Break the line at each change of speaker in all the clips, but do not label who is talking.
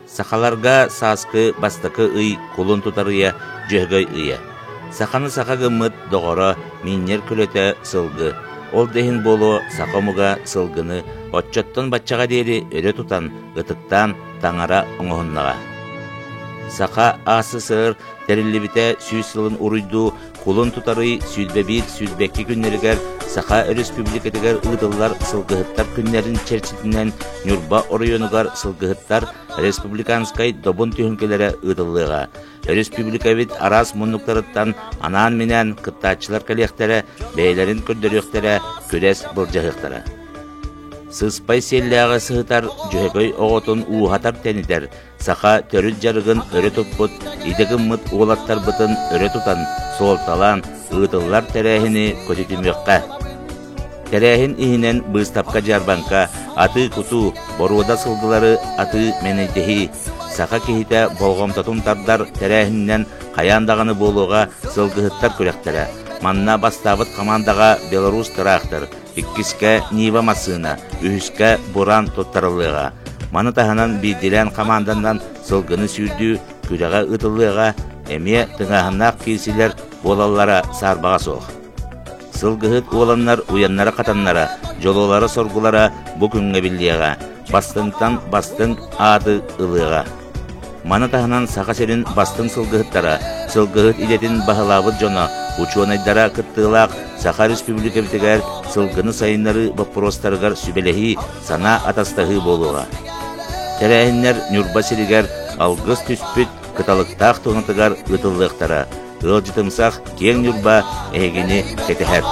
Сахаларга сааскы бастакы ый кулун тутар ыйа Дьөһөгөй ыйа. Саханы саха гыммыт доҕоро миинньэр көлөтө сылгы. Ол да иһин буолуо саха омуга сылгыны оччоттон баччаҕа диэри өрө тутан, ытыктаан таҥара оҥоһуннаҕа. Саха АССР тэриллибитэ 100 сылын уруйдуу кулун тутар ый 21-22 күннэригэр Саха Өрөспүүбүлүкэтигэр ыытыллар сылгыһыттар күннэрин чэрчитинэн Ньурба оройуонугар сылгыһыттар республиканскай добун түһүлгэлэрэ ыытыллыаҕа. Өрөспүүбүлүкэбит араас муннуктарыттан анаан-минээн кыттааччылар кэлиэхтэрэ, бэйэлэрин көрдөрүөхтэрэ, күрэс былдьаһыахтара. Сыспай сиэллээҕи сыһытар Дьөһөгөй оҕотун ууһатар-тэнитэр, саха төрүт дьарыгын өрө туппут, идэ гыммыт уолаттарбытын өрө тутан, суолталаан ыытыллар тэрээһини көтүтүмүөххэ. Тэрээһин иһинэн быыстапка-дьаарбаҥка, атыы-кутуу, боруода сылгылары атыы мэнэйдэһии, саха киһитэ болҕомтотун тардар тэрээһининэн хайаан даҕаны буолуоҕа сылгыһыттар күрэхтэрэ. Манна бастаабыт хамаандаҕа Беларусь тыраахтыр, иккискэ Нива массыына, үһүскэ Буран туттарыллыаҕа. Маны таһынан биирдиилээн хамаанданан сылгыны сүүрдүү күрэҕэ ыытыллыаҕа, эмиэ тыҥааһыннаах киирсиилэр буолаллара саарбаҕа суох. Сылгыһыт уоланнар уйаннара-хатаннара, дьолуолара-соргулара бу күҥҥэ биллиэҕэ, бастыҥтан бастыҥ ааты ылыаҕа. Маны таһынан Саха сирин бастыҥ сылгыһыттара, сылгыһыт идэтин баһылаабыт дьоно, учуонайдара кыттыылаах Саха Республикабытыгар сылгыны сайыннарыы боппуруостарыгар сүбэлэһии, санаа атастаһыы буолуоҕа. Тэрээһиннэр Ньурба сиригэр алгыс түспүт кыталыктаах туонатыгар ыытыллыахтара. Ыалдьытымсах киэҥ Ньурба эһигини кэтэһэр.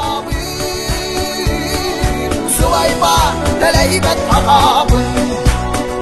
Сылайба, тэлэйбэт аҕабын.